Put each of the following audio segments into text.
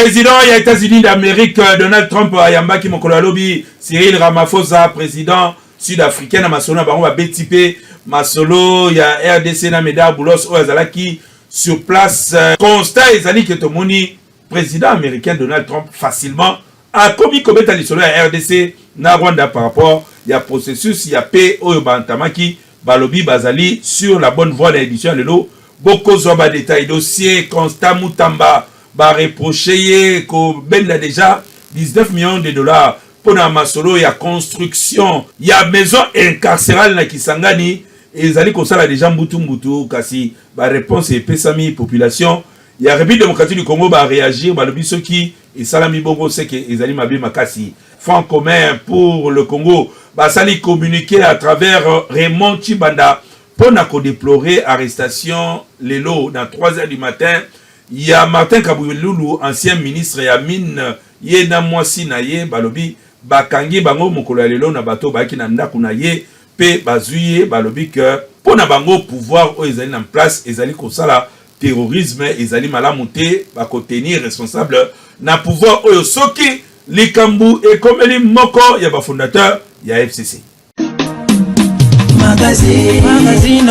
Président ya États-Unis d'Amérique Donald Trump ayambaki mokolo ya lobi Cyril Ramaphosa, président sud-africain, na masolo na bango babeti mpe masolo ya RDC na Medard Boulos oyo azalaki sur place. Constat ezali ke tomoni président américain Donald Trump facilement akomi kobeta lisolo ya RDC na Rwanda par rapport ya processus ya paix oyo bantamaki. Balobi bazali sur la bonne voie. Na édition ya lelo bokozwa badétail. Dossier Constant Mutamba, bareproche ye kobenda déjà 19 millions de dollars mpona masolo ya construction ya maison incarcérale na Kisangani. Ezali kosala déjà mbutu mbutu, kasi baréponse epesami. Population ya République démocratique du Congo baréagir, balobi soki esalami bongo, seke ezali mabe makasi. Front commun pour le Congo basali communiqué à travers Raymond Chibanda mpona kodéplorer arrestation lelo na 3 heures du matin ya Martin Kabwelulu, ancien ministre ya mine, ye na mwasi na ye. Balobi bakangi bango mokolo ya lelo na bato bayaki na ndako na ye mpe bazwi ye. Balobi ke mpo na bango, pouvoir oyo ezali na place ezali kosala terrorisme, ezali malamu te. Bakotenir responsable na pouvoir oyo soki likambo ekomeli moko ya bafondateur ya FCC. Magazine, magazine,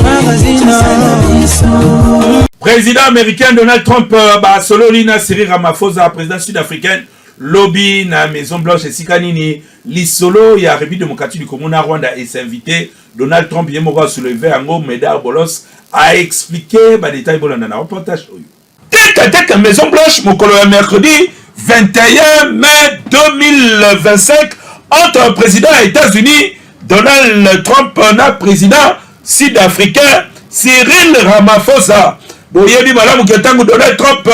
magazine. Président américain Donald Trump basololi na Cyril Ramaphosa, président sud-africain, lobi na Maison Blanche. Esika nini lisolo ya République démocratique du Congo na Rwanda es'invité, Donald Trump ye moko asoulevé yango. Medard Bolos a expliqué badétail, bolanda na reportage oyo. Tête à tête na Maison Blanche mokolo ya mercredi 21 mai 2025 entre président ya États-Unis Donald Trump na président sud-africain Cyril Ramaphosa. Boyebi malamu ke ntango Donald Trump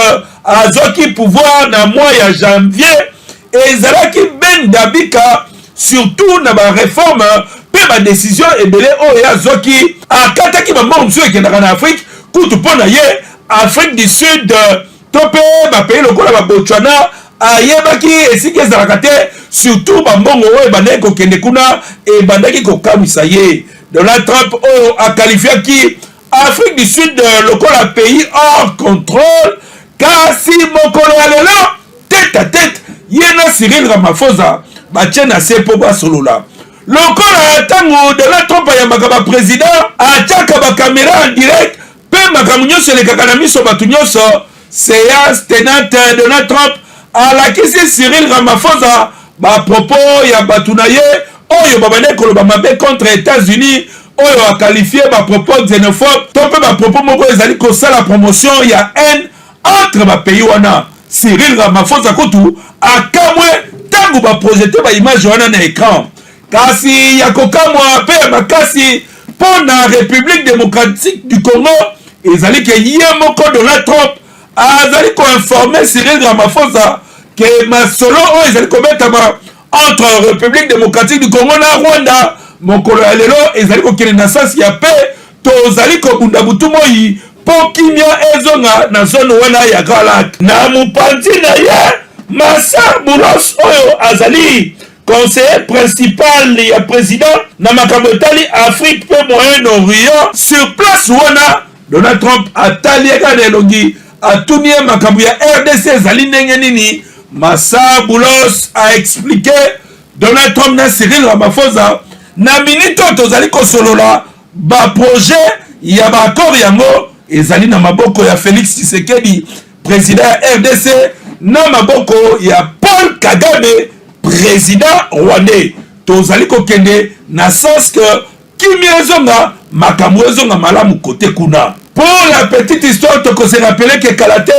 azwaki pouvoir na mois ya janvier, ezalaki bendabika, surtout na baréforme mpe badécision ebele oyo azwaki. Akataki bambongo mosusu ekendaka na Afrique. Kutu mpo na ye, Afrique du Sud to mpe bapays lokola baBotswana, ayebaki esika ezalaka te. Surtout bambongo oyo ebandaki kokende kuna ebandaki kokamwisa ye. Donald Trump oyo aqualifiaki Afrique du Sud lokola pays hors contrôle. Kasi mokolo ya lelo, tête à tête, ye na Cyril Ramaphosa batie na se mpo basolola. Lokola ntango Donald Trump ayambaka baprésident, atiaka bacaméra en direct mpe makambo nyonso elekaka na miso bato nyonso. Séance tenante, Donald Trump alakisi Cyril Ramaphosa bapropos ya bato na ye oyo babandaki koloba mabe contre États-Unis, oyo aqualifié bapropos xénophobe to mpe bapropos moko ezali kosala promotion ya haine entre bapays wana. Cyril Ramaphosa kutu akamwe ntango baprojeter baimage wana na écran. Kasi ya kokamwa mpe ya makasi mpo na République démocratique du Congo ezali ke ye moko Donald Trump azali koinformer Cyril Ramaphosa ke masolo oyo ezali kobetama entre République démocratique du Congo na Rwanda mokolo ya lelo ezali kokende na sens ya paix. Tozali kobunda butu moi mpo kimia ezonga na zone wana ya Grands Lacs. Na mopanzi na ye, Massad Boulos oyo azali conseiller principal ya président na makambo etali Afrique mpe Moyen-Orient sur place wana. Donald Trump atali ye kaka na elongi, atuni ye makambo ya RDC ezali ndenge nini. Massad Boulos aexpliqué Donald Trump na Cyril Ramaphosa na minute oyo tozali kosolola, baprojet ya baaccord yango ezali na maboko ya Félix Tshisekedi, président ya RDC, na maboko ya Paul Kagame, président rwandais. Tozali kokende na sens que kimia ezonga, makambo ezonga malamu kote kuna. Pour la petite histoire, tokose rappeler ke kala te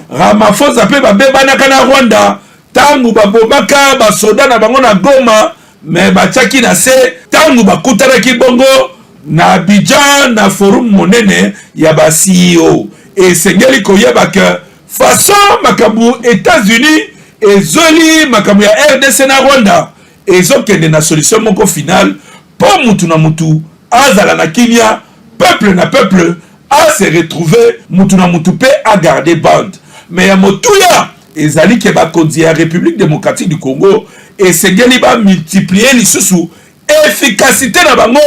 Ramaphosa mpe babebanaka na Rwanda ntango babomaka basoda na bango na Goma, me batiaki na se ntango bakutanaki bongo na Abidjan na forum monene ya ba CEO. Esengeli koyeba ke façon makambo États-Unis ezoli makambo ya RDC na Rwanda ezokende na solution moko finale mpo mutu na mutu azala na kimia, peuple na peuple ase retrouver, mutu na mutu mpe agarde bande. Me ya motuya ezali ke bakonzi ya République démocratique du Congo esengeli bamultiplier lisusu efficacité na bango,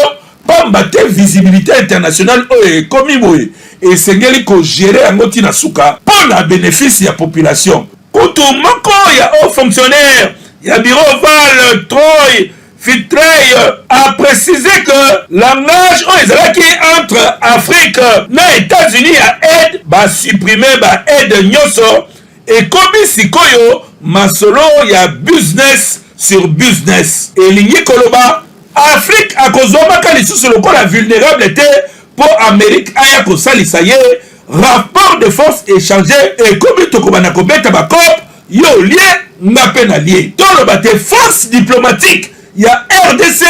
pamba te visibilité internationale oyo ekomi boye. Esengeli kogérer yango ntina suka mpo na bénéfice ya population. Kutu moko ya haut fonctionnaire ya bureau ovale, Troy Fitrey, a précisé que langage oyo ezalaki entre Afrique na États-Unis ya aide, basupprimer baaide nyonso. Ekomi sikoyo masolo ya business sur business. Elingi koloba Afrique akozwamaka lisusu lokola vulnérable te mpo Amérique aya kosalisa ye. Rapport de force echanger, ekomi tokobanda kobeta bacope, yo olie, nga mpe na lie. Toloba te force diplomatique ya RDC,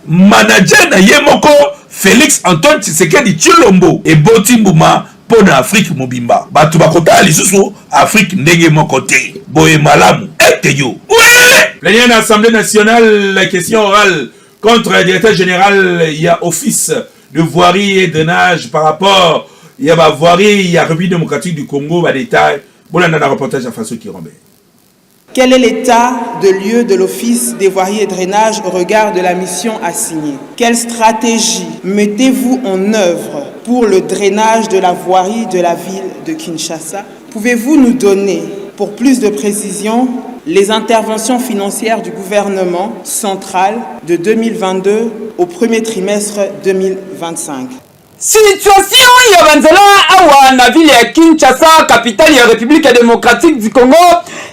manager na ye moko Félix Antoine Tshisekedi Tshilombo, eboti mbuma mpo na Afrique mobimba. Bato bakotala lisusu Afrique ndenge moko te. Boye malamu ete yo plénière na Assemblée nationale, la question orale contre le directeur général ya Office de voirie et drainage par rapport ya bavoirie ya République démocratique du Congo. Badétail, bolanda na reportage ya Faso Kirombe. Quel est l'état de lieu de l'Office des voiries et drainage au regard de la mission assignée? Quelle stratégie mettez-vous en œuvre pour le drainage de la voirie de la ville de Kinshasa? Pouvez-vous nous donner, pour plus de précision, les interventions financières du gouvernement central de 2022 au premier trimestre 2025? Situation ya banzela awa na ville ya Kinshasa, capitale ya République démocratique du Congo,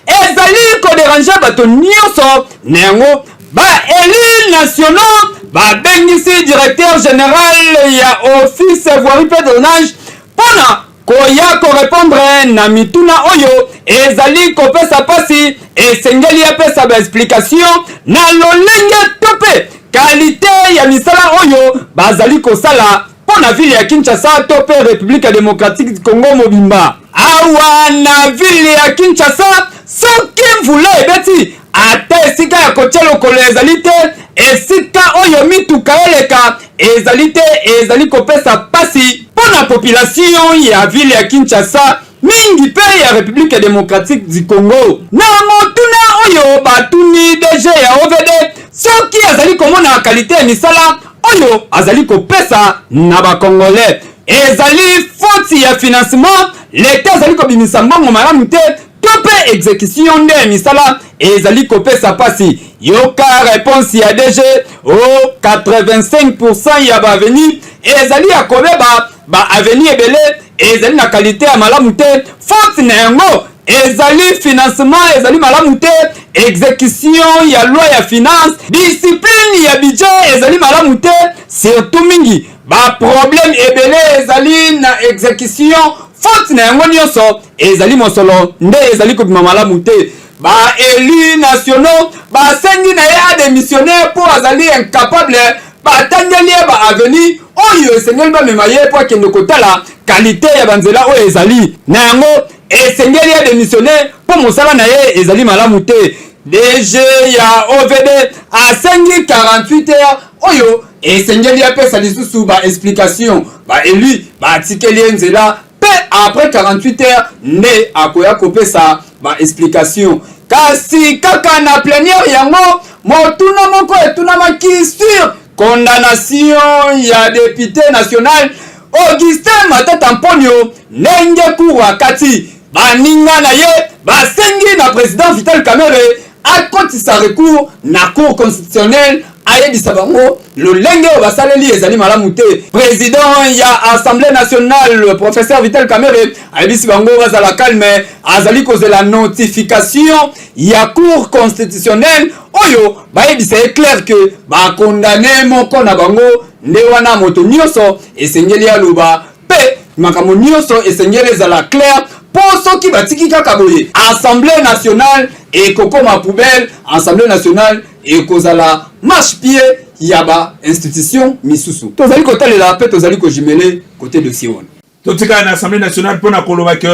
ezali kodéranger bato nyonso. Na yango, baélus nationaux babengisi directeur général ya Office voirie mpe drainage mpona koya korépondre na mituna oyo ezali kopesa mpasi. Esengeli apesa baexplication na lolenge to mpe qualité ya misala oyo bazali kosala mpo na ville ya Kinshasa to mpe République démocratique du Congo mobimba. Awa na ville ya Kinshasa, soki mvula ebeti, ata esika ya kotia lokolo ezali te, esika oyo mituka eleka ezali te. Ezali kopesa mpasi mpo na population ya ville ya Kinshasa mingi mpe ya République démocratique du Congo. Na motuna oyo batuni DG ya OVD, soki azali komona qualité ya misala oyo azali kopesa na bacongolais, ezali faute ya financement, leta azali kobimisa mbongo malamu te, to mpe exécution nde ya misala ezali kopesa mpasi? Yoka réponse ya DG: o 85 ya baavenue ezali ya kobeba, baavenue ebele ezali na qualité ya malamu te. Faute na yango ezali financement ezali malamu te, exécution ya loi ya finance, discipline ya budget ezali malamu te. Surtout mingi baproblème ebele ezali na exécution. Faute na yango nyonso ezali mosolo nde ezali kobima malamu te. Baélus nationaux basengi na ye adémissionner mpo azali incapable. Batangeli ye baavenue oyo esengeli bamema ye mpo akende kotala qualité ya banzela oyo ezali na yango. Esengeli adémissionner mpo mosala na ye ezali malamu te. DG ya OVD asengi 48 heures oyo esengeli apesa lisusu baexplication. Baélus batikeli ye nzela mpe après 48 heures nde akoya kopesa baexplication. Kasi kaka na plénière yango, motuna moko etunamaki sur condamnation ya député national Augustin Matata Mponio, ndenge cour akati. Baninga na ye basengi na président Vital Kamerhe akotisa recours na Cour constitutionnelle, ayebisa bango lolenge oyo basaleli ezali malamu te. Président ya Assemblée nationale, professeur Vital Kamerhe, ayebisi bango bazala calme, azali kozela notification ya Cour constitutionnelle oyo bayebisa ye clair ke bakondamner moko na bango. Nde wana moto nyonso esengeli aloba mpe makambo nyonso esengeli ezala clair, mpo soki batiki kaka boye, Assemblée nationale ekokoma poubelle, Assemblée nationale ekozala marche-pied ya bainstitution misusu. Tozali kotalela mpe tozali kojumeler côté dossier wana. Totikala na Assemblée nationale mpona koloba ke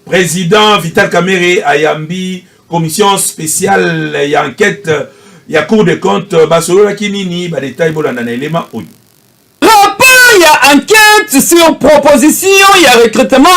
président Vital Kamerhe ayambi commission spéciale ya enquête ya Cour des comptes. Basololaki nini? Badétail, bolanda na elema oyo. Rapport ya enquête sur proposition ya recrutement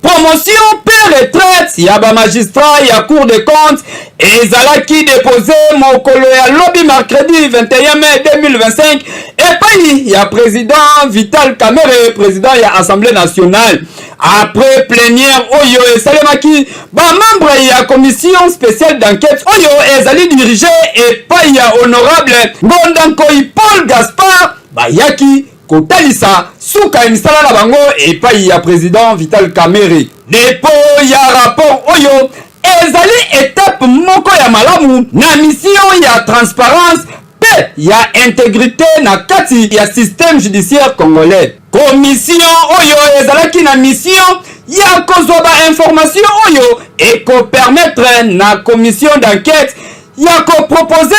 promotion mpe retraite ya ba magistrats ya Cour des comptes ezalaki depose mokolo ya lobi mercredi 21 mai 2025 epai ya président Vital Kamerhe, président ya Assemblée nationale. Après plénière oyo esalemaki, ba membre ya commission spéciale d'enquête oyo ezali dirige epai ya honorable Ngonda Nkoy Paul Gaspard bayaki kotalisa suka ya misala na bango epai ya président Vital Kamerhe. Dépôt ya rapport oyo ezali étape moko ya malamu na mission ya transparence mpe ya intégrité na kati ya système judiciaire congolais. Commission oyo ezalaki na mission ya kozwa bainformation oyo ekopermettre na commission d'enquête ya kopropose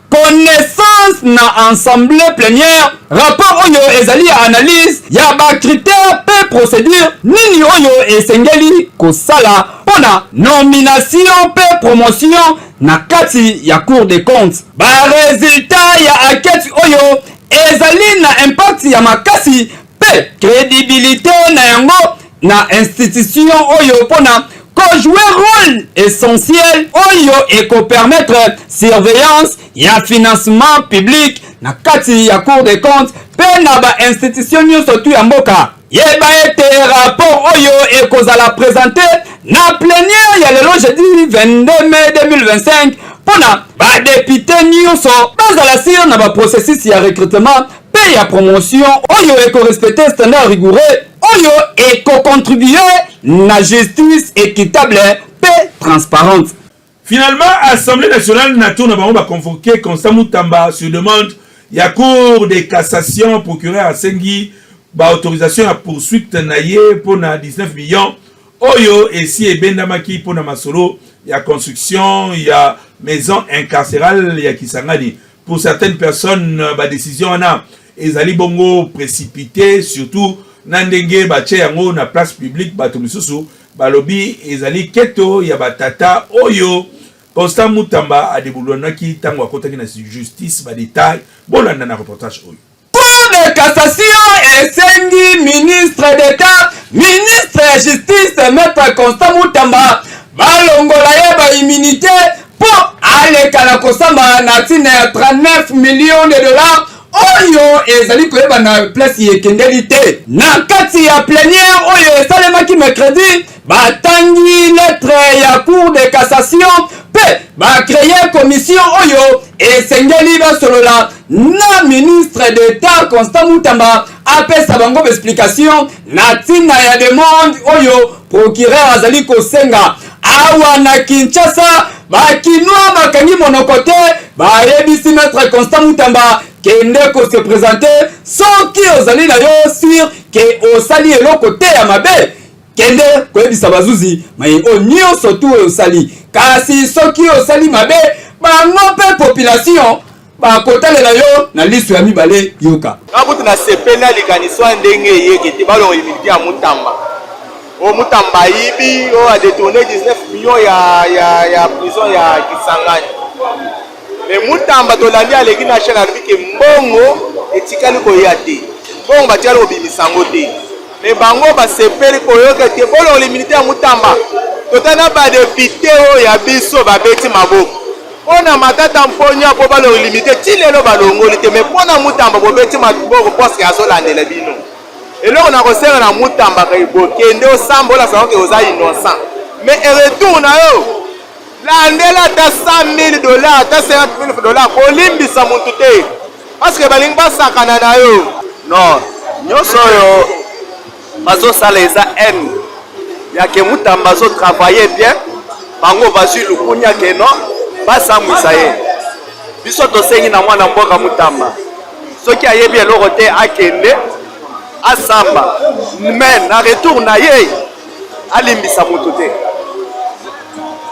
connaissance na assemblée plénière rapport oyo ezali ya analyse ya bacritère mpe procédure nini oyo esengeli kosala mpona nomination mpe promotion na kati ya Cour des comptes. Baresultat ya enquête oyo ezali na impact ya makasi mpe crédibilité na yango na institution oyo mpona kojouer rôle essentiel oyo ekopermettre surveillance ya financement public na kati ya Cour des comptes mpe na bainstitution nyonso tu ya mboka. Yeba ete rapport oyo ekozala présente na plénière ya lelo jeudi 22 mai 2025 mpona badéputé nyonso bazala sûr na baprocessus ya recrutement mpe ya promotion oyo ekorespecte standard rigoureux oyo ekocontribue na justice équitable mpe transparente. Finalement, Assemblée nationale na tour na bango baconvoqué Constant Mutamba sur demande ya Cour de cassation. Procureur asengi baautorisation ya poursuite na ye mpona 19 millions oyo esi ebendamaki mpona masolo ya construction ya maison incarcérale ya Kisangani. Pour certaines personnes, badécision wana ezali bongo précipité, surtout na ndenge batie yango na place publique. Bato misusu balobi ezali keto ya batata oyo Constant Mutamba adéboulanaki ntango akotaki na justice. Badetail, bolanda na reportage oyo. Cour de cassation esengi ministre d'État, ministre ya Justice, maître Constant Mutamba, balongola ye baimmunité mpo aleka na kosamba na ntina ya 39 millions de dollars oyo ezali koyeba na place ekendeli te. Na kati ya plénière oyo esalemaki mercredi, batangi lettre ya Cour de cassation mpe bacréer commission oyo esengeli basolola na ministre d'État Constant Mutamba, apesa bango baexplication na ntina ya demande oyo procureur azali kosenga. Awa na Kinshasa, bakinois bakangi monoko te, bayebisi maître Constant Mutamba: kende kose présenter soki ozali na yo sûr ke osali eloko te ya mabe, kende koyebisa bazuzi maye oyo nyonso tu oyo osali. Kasi soki osali mabe, bango mpe population bakotalela yo na liso ya mibale. Yoka. Nga kutu nasepeli na likanisi wana ndenge eyeke te balongo immunité ya Mutamba. Oyo Mutamba ayibi, oyo adétourné 19 millions ya prison ya Kisangani. Mais Mutamba, tolandi, aleki na chaîne, alobi ke mbongo etikali koya te, mbongo batikali kobimisa yango te. Mais bango basepeli koyoka te bolongola immunité ya Mutamba. Tota na badéputé oyo ya biso babeti maboko mpo na Matata Mponya mpo balongola immunité, ti lelo balongoli te. Mais mpo na Mutamba bobeti maboko parce que azolandela bino. Eloko na kosenga na Mutamba, bokende osamba, olakisa ke oza innocent, mais retour na yo, landela ata 100 000 $, ata 50 000 $, kolimbisa mutu te parce que balingi basakana na yo. Non, nyonso oyo bazosala eza haine ya ke Mutamba azotravaille bien. Bango bazwi lukunya ke non, basambwisa ye. Biso tosengi na mwana mboka Mutamba, soki ayebi eloko te, akende asamba, mais na retour na ye alimbisa motu te.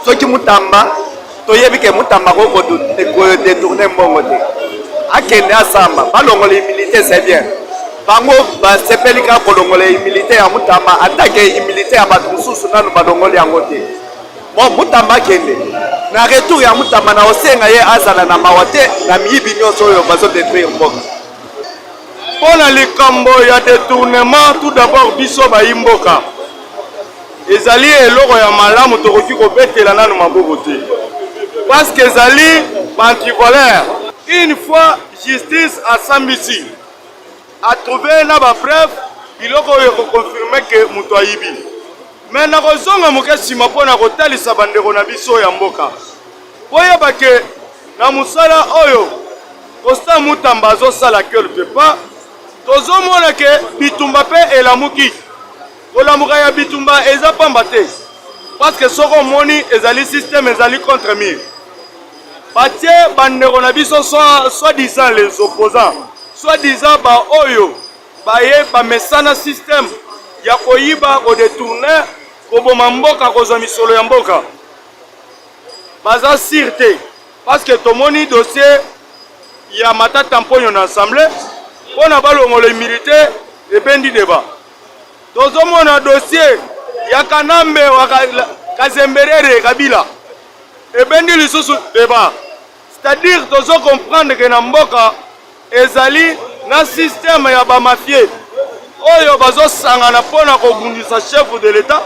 Soki Mutamba, toyebi ke Mutamba akoki kodétourner mbongo te, akende asamba, balongola immunité, c'est bien. Bango basepeli kaka kolongola immunité ya Mutamba, atake immunité ya bato mosusu nanu balongoli yango te. Bon, Mutamba akende. Na retour ya Mutamba, na osenga ye azala na mawa te na miyibi nyonso oyo bazodétruire mboka. Mpo na likambo ya détournement, tout d'abord biso bayi mboka. Ezali eloko ya malamu tokoki kobetela nanu maboko te parce que ezali ba antivaleur. Une fois justice asambisi a trouver na ba preuve biloko oyo eko confirmer que moto ayibi. Mais nakozonga moke nsima mpo na kotalisa bandeko na biso ya mboka. Boyeba que na mosala oyo Constant Mutamba azosala quelque part, tozomona que bitumba mpe elamuki. Kolamuka ya bitumba eza pamba te parce que soki omoni ezali système ezali contre mur. Batie bandeko na biso soit disant les opposants, soit disant ba oyo baye bamesana système ya koyiba, ko detourner, koboma mboka, kozwa misolo ya mboka. Baza sur te parce que tomoni dossier ya Matata Mponyo na assemblée pona balongola immunité ebendi debat. Tozomona dossier ya Kanambe wa Kazemberere Kabila ebendi lisusu debat. C'est-à-dire tozo comprendre que na mboka ezali na système ya ba mafieux oyo bazosangana mpo na kobundisa chef de l'Etat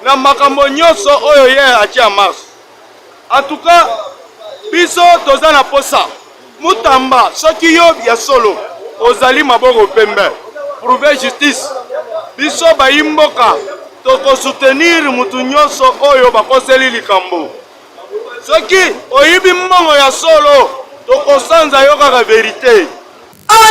na makambo nyonso oyo ye atie en marche. En tout cas biso toza na posa Mutamba soki yo ya solo ozali maboko pembe prouver justice biso bayi mboka toko soutenir mutu nyonso oyo bakoseli likambo soki oyibi mbongo ya solo tokosanza yo kaka verite.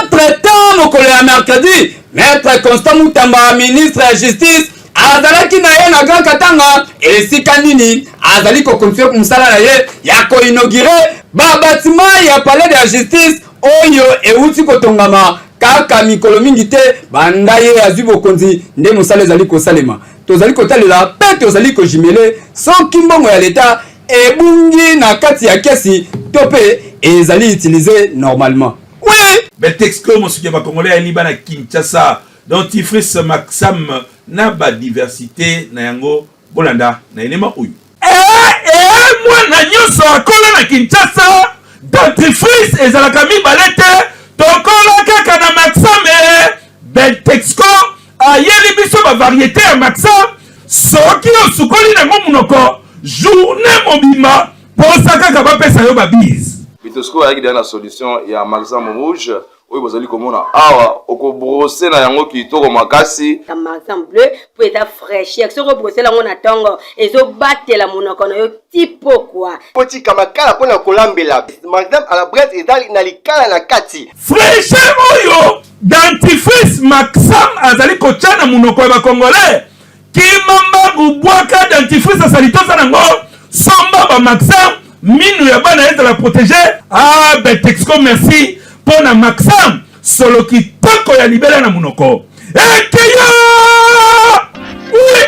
Entre temps, mokolo ya mercredi, Maître Constant Mutamba, ministre ya Justice, azalaki na ye na Grand Katanga, esika nini azali kokontinue mosala na ye ya koinaugure ba batiment ya palais de la justice oyo euti kotongama kaka mikolo mingi te banda ye azwi bokonzi nde mosala ezali kosalema. Tozali kotalela mpe tozali kojimele soki mbongo ya leta ebungi na kati ya kesi to mpe ezali utilise normalement. Oui! Beltexco mosuki ya ba congolais ya liba na Kinshasa dentifrice Maxam na ba diversite na yango bolanda na elema oyo. Eh eh mwana nyonso akola na Kinshasa dentifrice ezalaka mibale te tokola kaka na Maxam eh Beltexco ayeli biso ba variete ya Maxam soki osukoli nango munoko journee mobimba posa kaka bapesa yo ba bise. Bitosco ayaki deja na solution ya Maxam rouge oyo bozali komona awa, oko brosser na yango kitoko makasi. Ya Maxam bleu po eza fraicheur soki obrosela yango na tongo ezobatela monoko na yo ti pokwa. Botika makala mpo na kolambela. Maxam à la braise eza na likala na kati. Fraicheur oyo Dentifrice Maxam azali kotia na munoko ya ba congolais kima mbangu bwaka dentifrice ya salite oza nango somba ba Maxam minu ya bana ezala protege ah Beltexco merci mpo na Maxam solo kitoko ya libela na munoko ekeya oui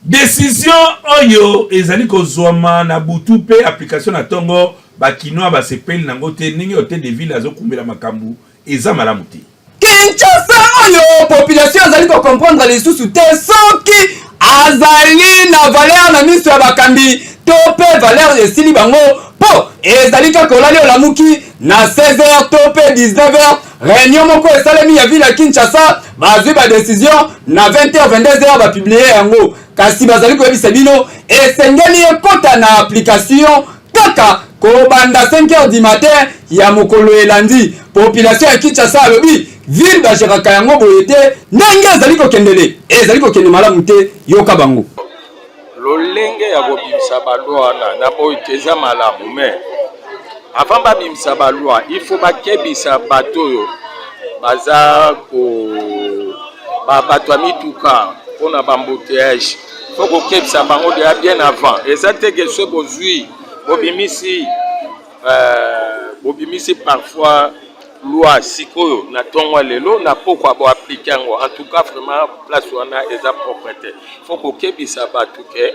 Decision oyo ezali kozwama na butu pe application na tongo, ba kinois basepeli nango te, ndenge hotel de ville azokumbela makambu eza malamu te. Kinshasa oyo population azali ko comprendre lisusu te soki azali na valeur na miso ya bakambi to pe valeur esili bango po ezali kaka olali olamuki na 16h to pe 19h Reunion moko esalemi ya ville ya Kinshasa, bazwi ba decision na 20h 22h ba publier yango, kasi bazali koyebisa bino esengeli ekota na application kaka kobanda 5h du matin ya mokolo elandi. Population ya Kinshasa alobi ville bageraka yango boye te, ndenge ezali kokendele ezali kokende malamu te, yoka bango. Lolenge ya kobimisa ba loi wana na boyi te eza malamu mais avant babimisa ba loi il faut bakebisa bato oyo baza ko ba bato ya mituka mpona ba embouteillage faut kokebisa bango deja bien avant eza te ke soki bozwi bobimisi euh, bobimisi parfois loi sikoyo na ntongo ya lelo na pokwa bo applique yango en tout cas vraiment place wana eza propre te faut kokebisa bato ke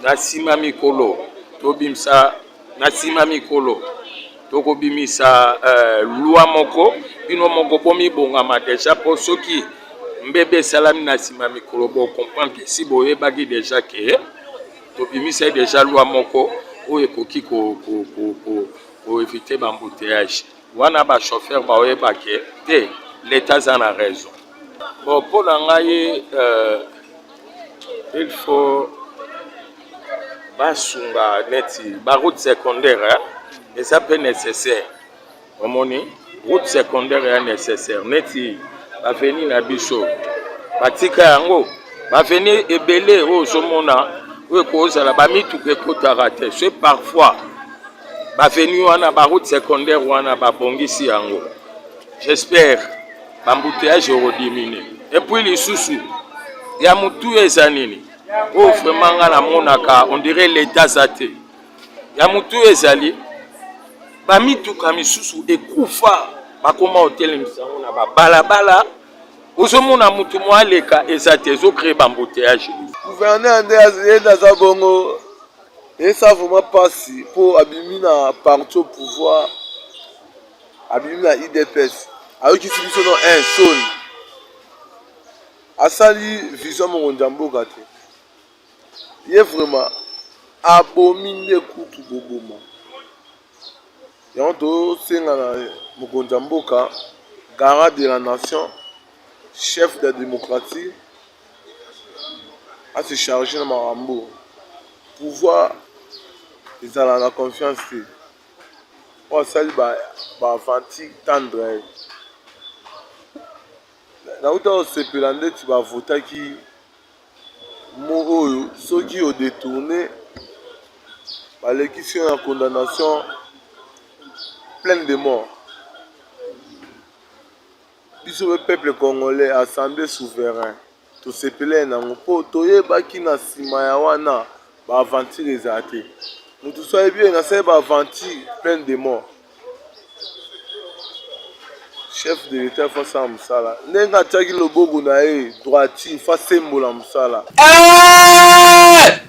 na nsima mikolo tobimisa na nsima mikolo tokobimisa euh, loi moko bino moko bomibongama deja mpo soki mbebe esalami na nsima mikolo bocomprendre ke si boyebaki deja ke tobimisaki deja loi moko oyo ekoki ko, ko, ko, ko, ko eviter ba embouteillage wana ba chauffeur baoyeba ke te l'etat aza na raison bon mpo na ngai euh, Il faut basunga neti ba route secondaire hein? Eza mpe nécessaire, omoni route secondaire ya nécessaire neti baveni na biso batika yango baveni ebele oyo ozomona oyo ekozala bamituka ekotaka te so parfois baveni wana baroute secondaire wana babongisi yango, j'espère bambouteillage ekodimine. Epuis lisusu ya motuya eza nini oyo vraiment nga namonaka on dirait l'état aza te ya motuya ezali bamituka misusu ekufa bakoma otelemisa yango na babalabala, ozomona mutu mwa aleka eza te, ezocrée bambouteillage. Gouverneur nde ye nde aza bongo, esa vraiment mpasi mpo abimi na parti au pouvoir, abimi na UDPS, ayokisi biso no un soni, asali vision mokonzi ya mboka te. Ye vraiment abomi nde kutu boboma yango. Tosenga na mokonzi ya mboka, garant de la nation, chef de la démocratie, ase charge na makambo. Pouvoir ezala na confiance te. Oyo asali baaventure tendre ye nauta kosepela ndeti bavotaki mo oyo soki odétourne balekisi yo na condamnation pleine de mort. Biso mpe peuple congolais, assemblée souverain, tosepele nango mpo toyebaki na nsima ya wana baaventure ezala te. Motu so ayebi oyo nasali baaventure, pleine de mort. Chef de l'état faut asala mosala ndenge atiaki loboko na ye droiti, faut asembola mosala.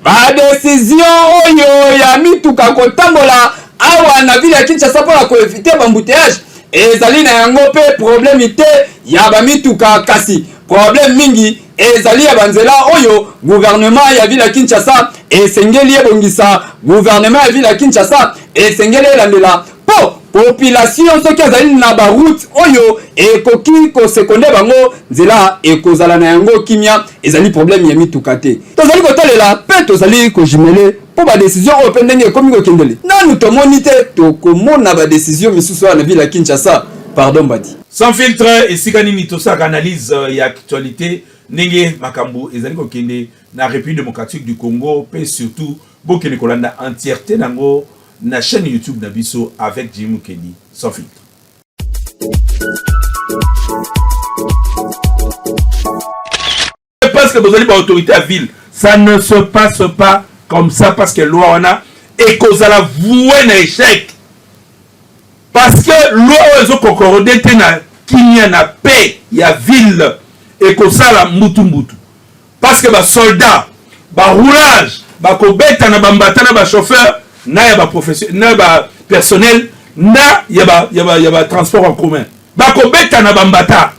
Badécision oyo ya mituka kotambola awa na ville ya Kinshasa mpona koéviter baembouteillage ezali na yango mpe problème te ya bamituka, kasi problème mingi ezali ya banzela oyo gouvernement ya ville ya Kinshasa esengeli ebongisa. Gouvernement ya ville ya Kinshasa esengeli elandela mpo population soki azali na baroute oyo ekoki koseconder bango, nzela ekozala na yango kimia. Ezali problème ya mituka te. Tozali kotalela mpe tozali kojumeler mpo badécision oyo mpe ndenge ekomi kokendele nanu tomoni te. Tokomona badécision misusu awa na ville ya Kinshasa. Pardon mbadi. Sans filtre, esika nini tosalaka analyse ya actualité, ndenge makambo ezali kokende na République démocratique du Congo, mpe surtout bokende kolanda entièreté nango na chaîne YouTube na biso avec Jim Mukendi. Sans filtre, parce que bozali baautorité ya ville, ça ne se passe pas comme ça, parce que loi wana ekozala voué na échec, parce que loi oyo ezoconcorde te na kimia na paix ya ville. Ekosala mbutu mbutu parce que basoldat baroulage bakobeta na bambata na bachauffeur na ya baprofession na bapersonnel na ya batransport en commun. Bakobeta na bambata,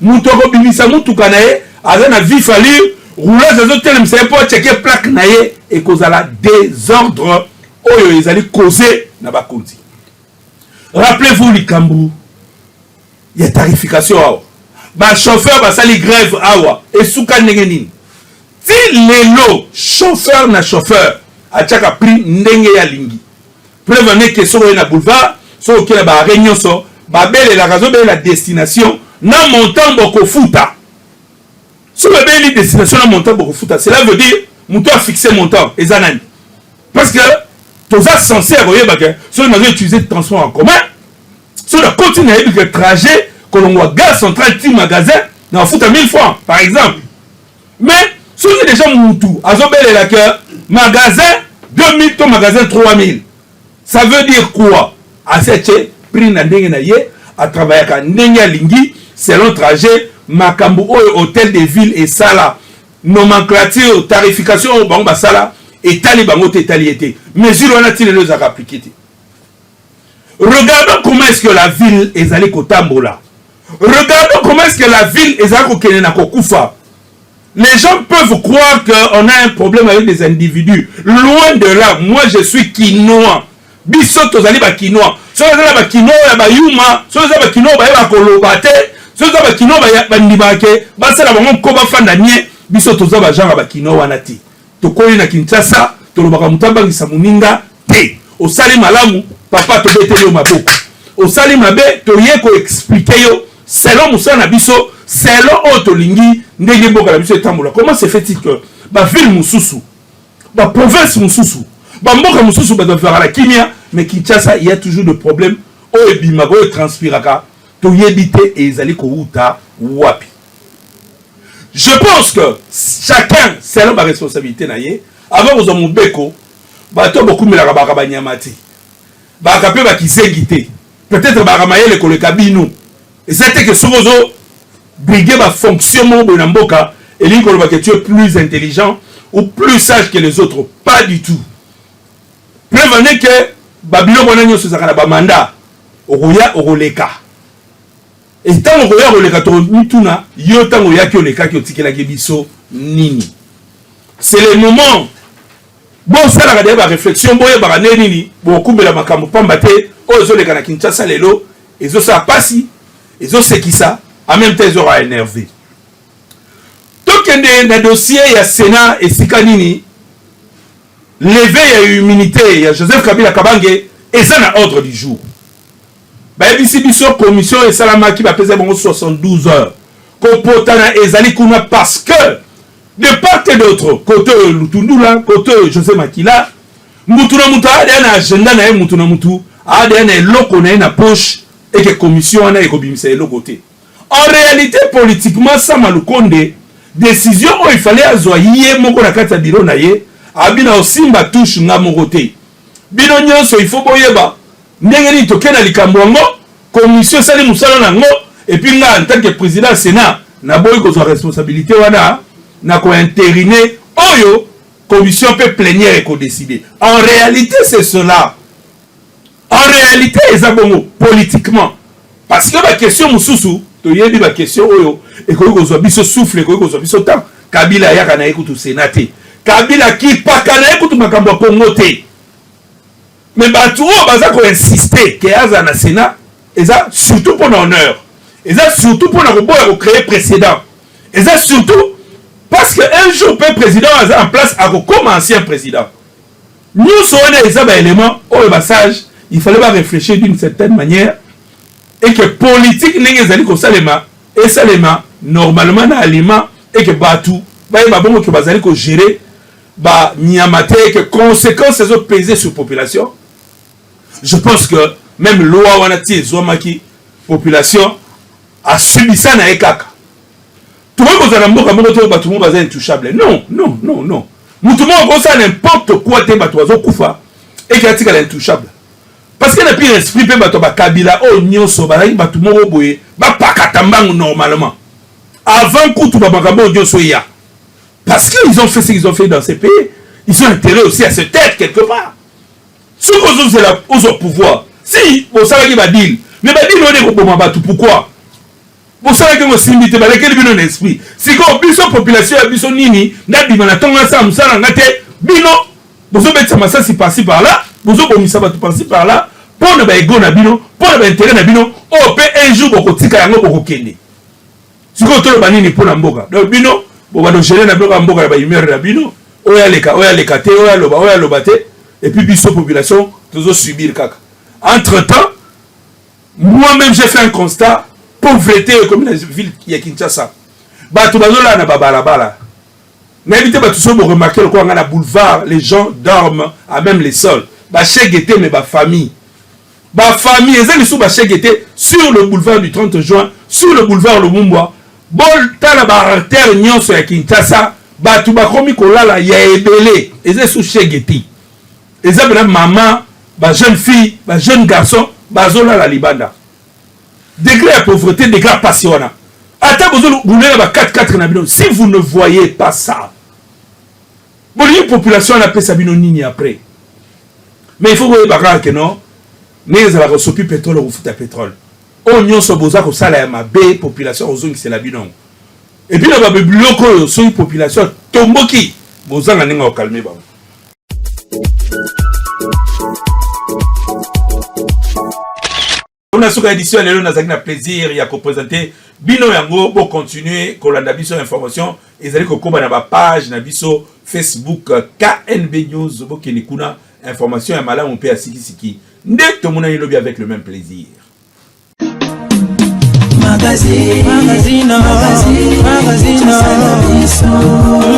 moto akobimisa mutuka na ye aza na vif allure, roulage azotelemisa ye mpo achecker plaque na ye. Ekozala désordre oyo ezali causé na bakonzi. Rappelez-vous likambo ya tarification awa, bachauffeur basali grève awa, esuka ndenge nini? Ti lelo chauffeur na chauffeur atiaka prix ndenge ye alingi. Preuve aneke, soki oye na boulevard, soki okei na baarrêt nyonso, babelelaka, azobelela destination na montant bokofuta. Soki babeleli destination na montant bokofuta, cela veut dire moto afixe montant eza nani? Parce que toza censé ya koyeba ke soki nazo utiliser transport en commun, soki nakoti, nayebi ke trajet kolongwa gare centrale ti magasin na bafuta 1000 francs par exemple. Mais soki déjà mutu azobelela ke magasin 2000 to magasin 3000, ça veut dire quoi? Asi atie prix na ndenge na ye, atravaillaka ndenge alingi selon trajet. Makambo oyo hôtel de ville esala, nomenclature, tarification oyo bango basala, etali bango te, etali ye te. Mesure wana ti lelo ezalaka appliqué te. Regardons comment est-ce que la ville ezali kotambola, regardons comment est-ce que la ville ezali kokende na kokufa. Les gens peuvent croire qu'on a un problème avec des individus. Loin de là. Moi, je suis Kinois. Biso tozali bakinois. Soki eza na bakinois oyo ya bayuma, soki eza bakinois oyo bayeba koloba te, soki eza bakinois bandimaka ke basala bango nko bafanda nie. Biso toza ba genre ya ba kinois wana te. Tokoli na Kinshasa, tolobaka moto abangisa moninga te. Osali malamu papa tobeteli yo maboko. Osali mabe toye ko expliquer yo selon mosala na biso, selon oyo tolingi ndenge mboka na biso etambola. Comment se fait-il que ba villes mosusu, ba provinces mosusu, ba mboka mosusu bato bavivaka na kimia, mais Kinshasa il y a toujours de problèmes oyo ebimaka, oyo etranspiraka, toyebi te ezali kowuta wapi. Je pense que chacun selon ba responsabilité na ye avant kozwa mobeko bato bokumelaka baka banyama te baka mpe bakizengi te peut-être baka mayele koleka bino eza te ke soki ozo briguer ba fonction moko boye na mboka elingi koloba ke tu es plus intelligent ou plus sage que les autres pas du tout preuve en est que babiloko wana nyonso ezalaka na bamandat okoya okoleka Et tango okoya koleka tokomituna yo tango oyaki olekaki otikelaki biso nini? C'est le moment bosalaka deja ba réflexion boyebaka nde nini bokumbela makambo pamba te oyo ezoleka na Kinshasa lelo ezosala pasi ezosekisa en même temps ezoka énervé. Tokende na dossier ya Sénat esika nini levée ya immunité ya Joseph Kabila Kabange eza na ordre du jour. Bayebisi biso commission esalamaki bapesa bango 72 heures. Kopotana ezali kuna parce que de part et d'autre, côté oyo Lutundula, côté oyo Jose Makila, mutu na mutu adeya na agenda na ye, mutu na mutu adeya na eloko na ye na poche et que commission wana ekobimisa eloko te. En réalité politiquement Sama Lukonde décision oyo il fallait azwa ye moko na kati ya bureau na ye, abi na osimba touche nga moko te. Bino nyonso il faut boyeba Ndenge nini toke na likambo yango, commission esali mosala na yango, et puis nga en tant que president ya Senat naboyi kozwa responsabilite wana na ko interiner oyo commission mpe plenière eko decider. En realite c'est cela. En realite eza bongo politiquement. Parce que ba question mosusu toyebi ba question oyo ekoki kozwa biso souffle, ekoki kozwa biso temps. Kabila ayaka na ye kutu Senat te. Kabila akipaka na ye kutu makambo ya Congo te. Mais batu oyo baza ko insister que azala na Senat eza surtout pona honneur, eza surtout pona koboya ko creer precedent, eza surtout parce que un jour pe president oyo aza en place akokoma ancien president. Nionso wana eza ba elements oyo ba sages il fallait ba reflechir d'une certaine manière et que politique ndenge ezali kosalema esalema normalement na aliment et que batu bayeba bongo que bazali ko gerer ba nyama te que conséquence ezo peser sur population. Je pense que même loi wana ti ezwamaki population asubisa na ye kaka. Tokoki kozala na mboka moko te bato moko baza intouchable. Non, non, non, non. Moto moko akosala n'importe quoi te bato bazokufa eke atikala intouchable. Parce que na pire esprit mpe bato ya bakabila oyo nyonso bazalaki bato moko boye bapakata mbangu normalement. Avant kutu ba makambo oyo nyonso eya. Parce qu'ils ont fait ce qu'ils ont fait dans ces pays, ils ont intérêt aussi à se taire quelque part. Soki ozozela ozwa pouvoir, si bosalaki ba deal, mais ba deal wana ekoboma bato pourquoi? Bosalaki yango esimbi te, balekeli bino na esprit. Sikoyo biso population ya biso nini nabima na ntongo nasala mosala na nga te, bino bozobetisa masasi par-ci par-là, bozobomisa bato par-ci par-là mpo na ba ego na bino, mpo na ba intérêt na bino, oyo mpe un jour bokotika yango bokokende. Sikoyo toloba nini mpo na mboka? Donc bino bobanda kogere na bino kaka mboka na ba humeur na bino, oyo aleka oyo aleka te, oyo aloba oyo aloba te, et puis biso population tozo subir kaka. Entre temps, moi-même j'ai fait un constat, pauvreté ekomi na ville ya Kinshasa. Bato bazolala na babalabala. Nayebi te bato soki boremarke lokola ngai na boulevard, les gens dorment à même les sols. Bashege te mais ba famille. Ba famille eza lisusu ba chegue te sur le boulevard du 30 juin, sur le boulevard Lumumbwa, botala ba artères nyonso ya Kinshasa, batu bakomi kolala ya ebele, eza lisusu chegue te. Eza pena mama, ba jeune fille, ba jeune garçon bazolala libanda. Degré ya pauvreté, degré ya pasi wana. Ata bozo rouler na ba 4-4 na bino, si vous ne voyez pas ça, bolingi population wana apesa bino nini après? Mais il faut koyeba kaka que non, ndenge ezalaka osopi petrole okofuta petrole. Oyo nyonso boza kosala ya mabe population akozongisela bino yango. Et puis na ba biloko oyo soki population atomboki bozanga ndenge ya kokalme bango. Tokomi na suka ya édition ya lelo. Nazalaki na plaisir ya kopresente bino yango. Bocontinue kolanda biso, information ezali kokoba na bapage na biso Facebook KNB News. Bokende kuna, information ya malamu mpe ya sikisiki. Nde tomonani lobi avec le même plaisir. Magazine, magazine, magazine, magazine.